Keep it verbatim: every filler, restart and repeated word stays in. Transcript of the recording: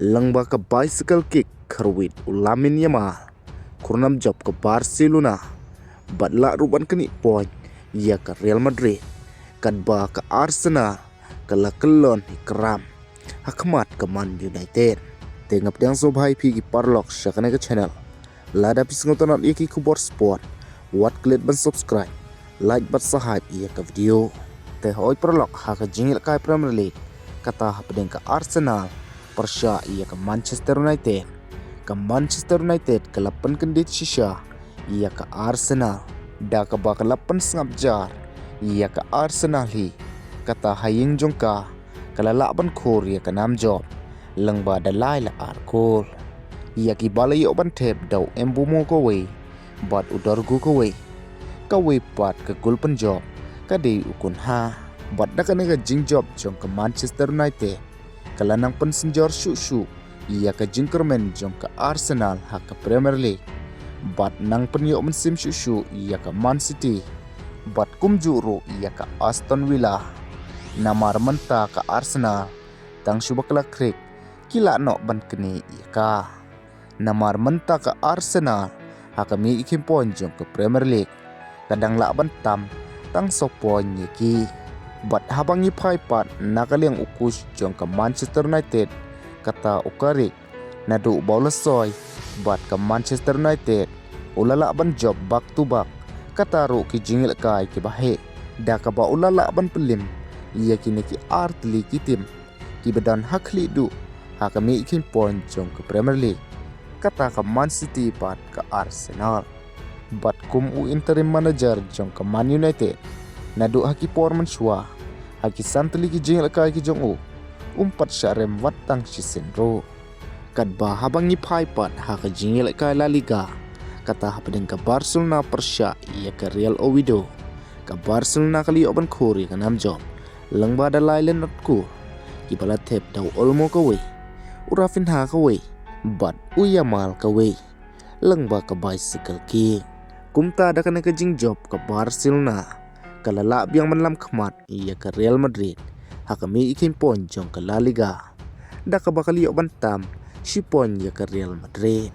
Lyngba ka bicycle kick kharwit u Lamine Yamal, khurnam jop ka Barcelona, bad lah ruh ban knieh point ïa ka Real Madrid, katba ka Arsenal ka la kyllon hi kram ha khmat ka Man United. Te nga pdiang sngewbha ïa phi ki paralok sha kane ka channel. Lada phi sngewtynnat ïa ki khubor sport, wat klet ban subscribe, like bad share ïa ka video. Te hoi paralok, ha ka jingïalehkai Premier League, kata hapdeng ka Arsenal pyrshah ïa ka Manchester United, ka Manchester United ka la pynkyndit shisha ïa ka Arsenal, da kaba ka la pynsngap jar ïa ka Arsenal hi. Kata ha ïing jong ka, ka la lah ban khur ïa ka nam jop lyngba da lai la ar kol. Ïa kiba la ïoh ban thep da u Mbeumo kawei bad u Dorgu kawei. Kawei pat ka gol pynjop ka dei u Cunha. Bad da kane ka jingjop jong ka Manchester United, ka la nang pynsynjor shuh shuh ïa ka jingkyrmen jong ka Arsenal ha ka Premier League, bad nang pynïoh mynsiem shuh shuh ïa ka Man City, bad kumjuh ruh ïa ka Aston Villa. Namar mynta ka Arsenal tang shu ba ka la khriek, ki lah noh ban knieh ïa ka. Namar mynta ka Arsenal ha ka miej kheiñ point jong ka Premier League, ka dang lah ban tam tang saw point ïa ki. Bad haba ngi phai pat na ka liang u coach jong ka Manchester United, kata u Carrick, naduh ba u la soi bad ka Manchester United, u la lah ban jop back to back, kata ruh ki jingïalehkai kiba heh, da kaba u la lah ban pynlem ïa kine ki ar tylli ki team kiba don ha khlieh duh ha ka miej kheiñ point jong ka Premier League, kata ka Man City bad ka Arsenal. Bad kum u interim manager jong ka Man United, naduh ha ki por mynshuwa, ha ki san tylli ki jingïalehkai ki jong u, um pat shah rem wat tang shisien ruh. Katba haba ngi phai pat ha ka jingïalehkai La Liga, kata hapdeng ka Barcelona pyrshah ïa ka Real Oviedo, ka Barcelona ka la ïoh ban khur ïa ka nam jop lyngba da lai la nod kol, kiba la thep da u Olmo kawei, u Raphinha kawei, bad u Yamal kawei, lyngba ka bicycle kick. Kumta da kane ka jingjop ka Barcelona ka la lah biang ban lam khmat ïa ka Real Madrid ha ka miej kheiñ point jong ka La Liga, da kaba ka la ïoh ban tam shi point ïa ka Real Madrid.